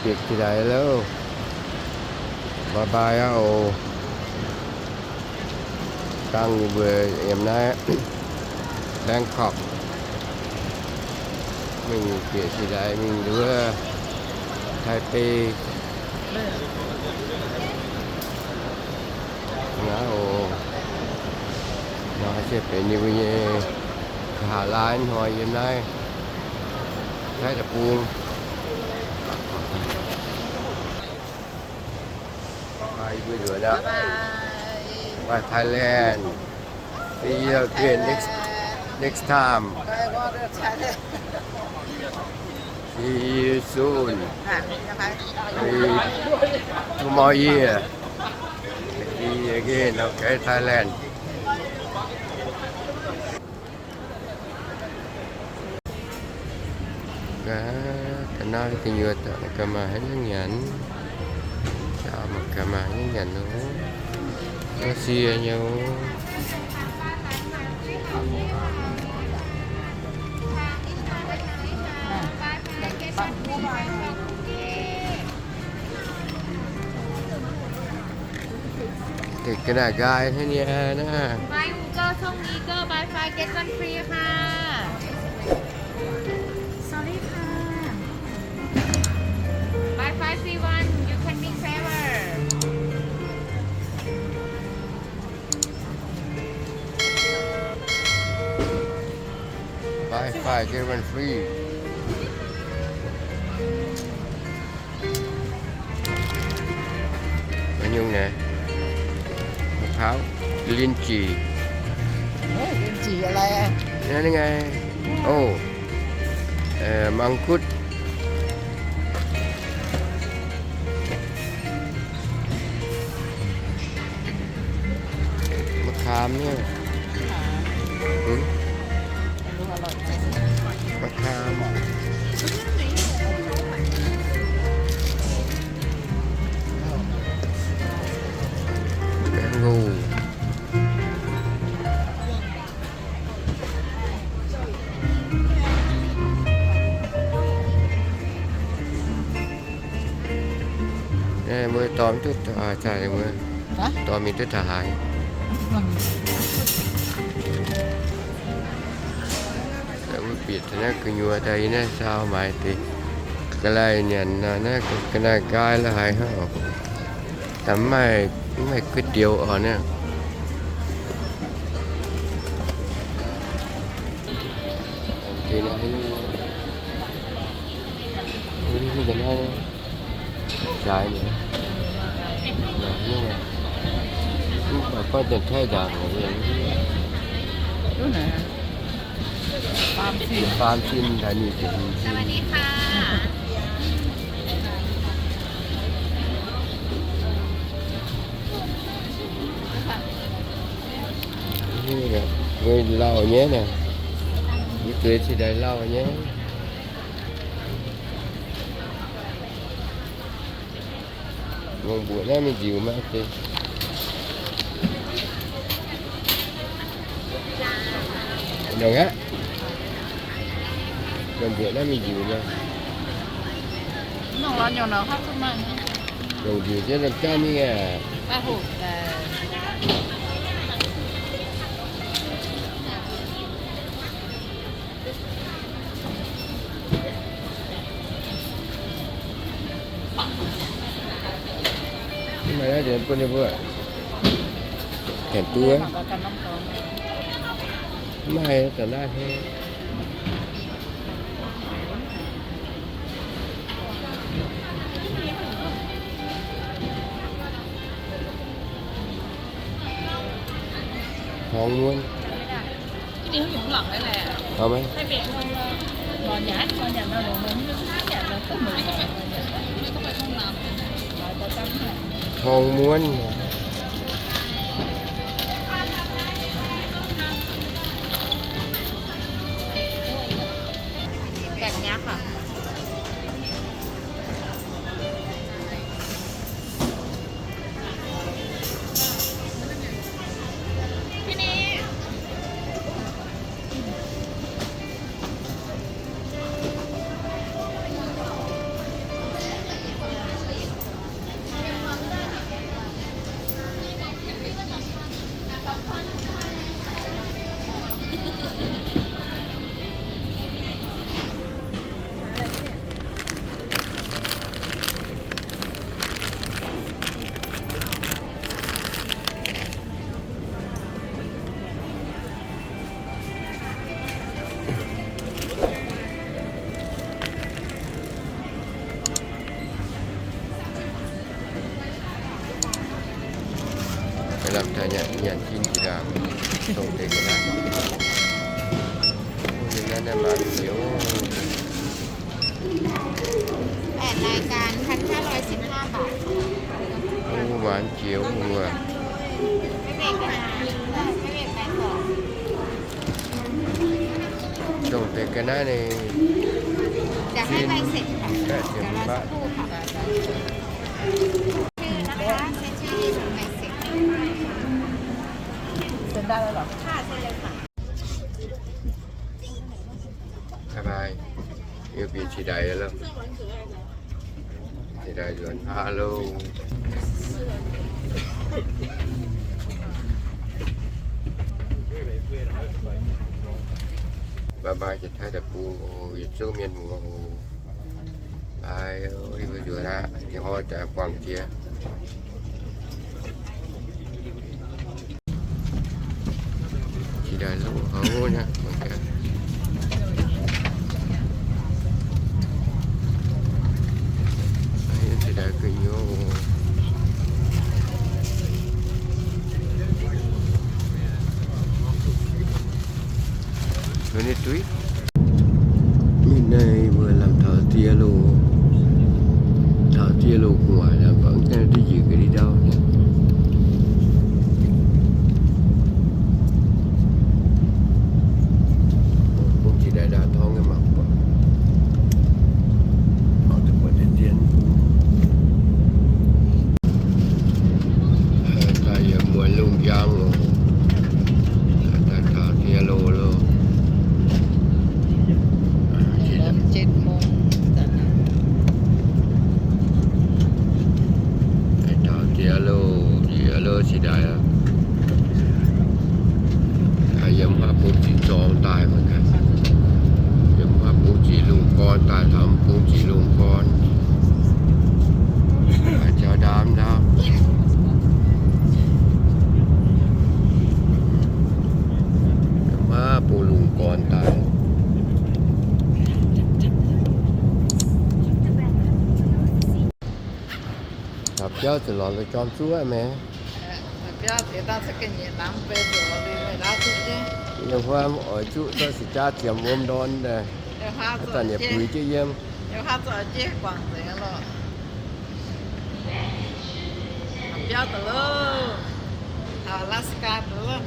Bieqc jiex daaih loh. Bye bye aqv oc. Dangh yie mbuo yiem naaiv Bangkok. Mingh bieqc jiex daaih mingh nduov Taipei. Naaiv oc. Naaiv se benx yie mbuo nyei nqa'haav laai hnoi yiem naaiv Taiv deic-bung. Bye bye, yie mbuo nduov aqv. Bye bye. Bye Thailand. See you again next, next time. Bye bye Thailand. See you soon. See you tomorrow year. See you again, okay, Thailand. Ga'naaiv gu'nyuoz daaih ga'maah haaix nyungc nyanc. Ga'maah haaix nyungc nyanc oc. Nor sie nyei oc. Deix ga'naaiv nqaai hnangv nyei naaiv. Buy 五个送一个, buy five get one free ค่ะ. Sorry ค่ะ. Buy five free one, you can mix flavor. Buy five get one free. Mv nyungc naaiv, มะพร้าว ลิ้นจี่. เฮ้ย ลิ้นจี่อะไรอ่ะ? นั่นไง โอ้ เอ่อ มังคุด มะขามเนี่ย อืม ไม่รู้อร่อยไหม มะขาม แมงโก้. Mbuo dorh mingh duqv taux haaix? Hah? Dorh mingh duqv taux haaix? Mbuo bieqc taux naaiv gu'nyuoz daaih yiem naaiv saau maaiz deix ga'naaiv nyanc nor, naaiv ga'naaiv nqaai la'haaix hnangv oc. Da'maaih, mv maaih ก๋วยเตี๋ยว oc naaiv. Jaaix nyei. Mv baac gorngv Janx-Taiv ndaangc. Duqv naaic. สามสิบ สามสิบ ไทยนี่ สวัสดีค่ะ. Mbuo lauh nyei naaic, yie zueiz cingx daaih lauh nyei. Lungh mbuoqc naaiv mingh nziux maiv deix. Nongx aqv. Lungh mbuoqc naaiv mingh nziux maiv. Lungh nziux jienv lomh jaav mingh aqv. Mv maaih naaiv nzengc bun ninh mbuo. Janx duqv. Mv maaih taux naaiv hei. Horngh muonv. Aa, maiv, horngh muonv. Lamh taux nyanc, nyanc cin jiex ndaangc, dongh deix ga'naaiv. Ov, yiem naaiv naaiv หวานเจี๊ยว. แปดรายการ พันห้าร้อยสิบห้าบาท. Ov, หวานเจี๊ยว wuov. ไม่เบรกนะ ไม่เบรกไปต่อ. Dongh deix ga'naaiv naaiv. เดี๋ยวให้ใบเสร็จค่ะ เดี๋ยวรอสักครู่ค่ะ ชื่อนะคะ เซ็นชื่อให้ใบเสร็จ เซ็นได้แล้วเหรอ ค่ะ เซ็นเลยค่ะ Bye bye. Yie bieqc qiex ndaic loh. Qiex ndaic nzuonx haav loh. Bye bye, Janx-Taiv deic-bung oc, yietc zungv mienh muoz oc. Bye, yie mbuo nzuonx aqv, ih hnoi daaih buangh jiex. Qiex ndaic loh houv aqv. Qiex ndaic gu'nyuoz oc. Mingh naaiv mbuo lamh taux die loh, taux die loh gu'nguaaic naaic, mv baac mv gaengh duqv njiec ga'ndiev ndau. Bung qiex ndaic ndaangc torngv nyei mangc buatc. Mangc duqv buatc deix dien. Daaih yiem muonz lungh njang oc. Daaih taux die loh loh. Daaih taux die loh, die loh qiex ndaic. Yiem haav bung ziqc zorng daaih mangc gaax. Yiem haav bung ziqc lungh gorn daaih, taux bung ziqc lungh gorn. Jauv ndaamv ndaamv. Yiem haav bung lungh gorn daaih. Taux biauv ziouc lorz la'jormh zuov maengx. Yiem huaav oix zuqv zorqv se jaav ziemx wuom ndorn daaih, daaih niec buix jienv yiem. Biauv daaih loh, taux Alaska daaih loh.